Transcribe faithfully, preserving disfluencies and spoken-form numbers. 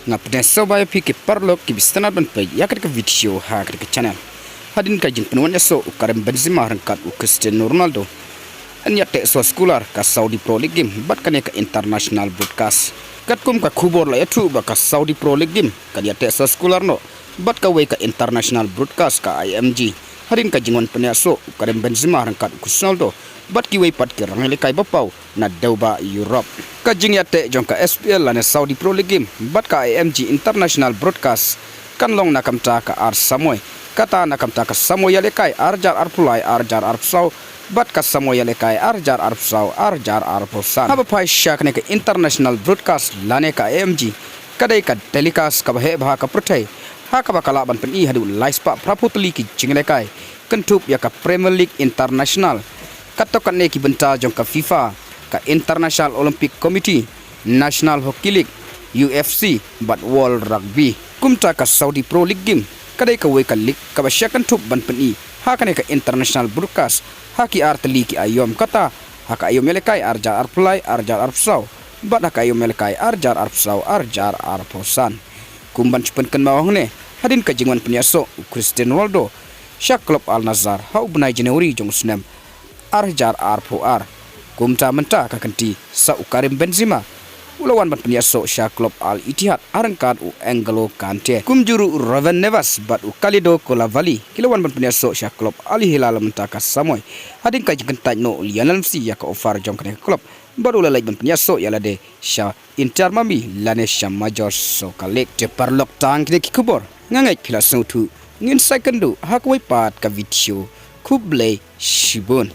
Nga pdiang sngewbha ïa phi ki paralok kiba sngewtynnat ban peit ïa kane ka video ha kane ka channel. Hadien ka jingpynwan ïasoh u Karim Benzema ryngkat u Cristiano Ronaldo, yn ïateh sngewskular ka Saudi Pro League Game bad kane ka international broadcast. Katkum ka khubor la ïathuh ba ka Saudi Pro League Game kan ïateh sngewskular noh bad kawei ka international broadcast ka I M G. Hadien ka jingwan pynïasoh u Karim Benzema ryngkat u Cristiano Ronaldo bad kiwei pat ki rangïalehkai ba paw na dewbah Europe. Ka jingïateh jong ka S P L lane Saudi Pro League Game bad ka I M G International Broadcast kan long na ka bynta ka ar samoi. Kata na ka bynta ka samoi ïalehkai ar hajar arphew lai ar hajar arphew saw bad ka samoi ïalehkai ar hajar arphew saw ar hajar arphew san. Haba phai sha kane ka international broadcast lane ka I M G, ka dei ka telecast kaba heh bha ha ka pyrthei, ha kaba ka lah ban pyni haduh lai spah phra phew tylli ki jingïalehkai, kynthup ïa ka Premier League International, katto katne ki bynta jong ka FIFA, ka International Olympic Committee, National Hockey League, U F C bad World Rugby. Kumta ka Saudi Pro League Game ka dei kawei ka league kaba shah kynthup ban pyni ha kane ka international broadcast ha ki ar tylli ki aïom, kata ha ka aïom ïalehkai ar hajar arphew lai ar hajar arphew saw bad ha ka aïom ïalehkai ar hajar arphew saw ar hajar arphew san. Kum ban shu pynkynmaw hangne, hadien ka jingwan pynïasoh u Cristiano Ronaldo sha klub Al Nassr ha u bnai January jong u snem ar hajar arphew ar, kumta mynta ka kynti sa u Karim Benzema u la wan ban pynïasoh sha klub Al Ittihad ha ryngkat u N'Golo Kante. Kumjuh ruh u Ruben Neves bad u Kalidou Koulibaly ki la wan ban pynïasoh sha klub Al Hilal mynta ka samoi, hadien ka jingkyntait noh u Lionel Messi ïa ka offer jong kane ka klub bad u la leit ban pynïasoh ïa lade sha Inter Miami lane sha Major Soccer League. Te paralok, tang kine ki khubor, nga ngeit phi la sngewthuh. Ngin sa ïakynduh ha kawei pat ka video. Khublei shibun.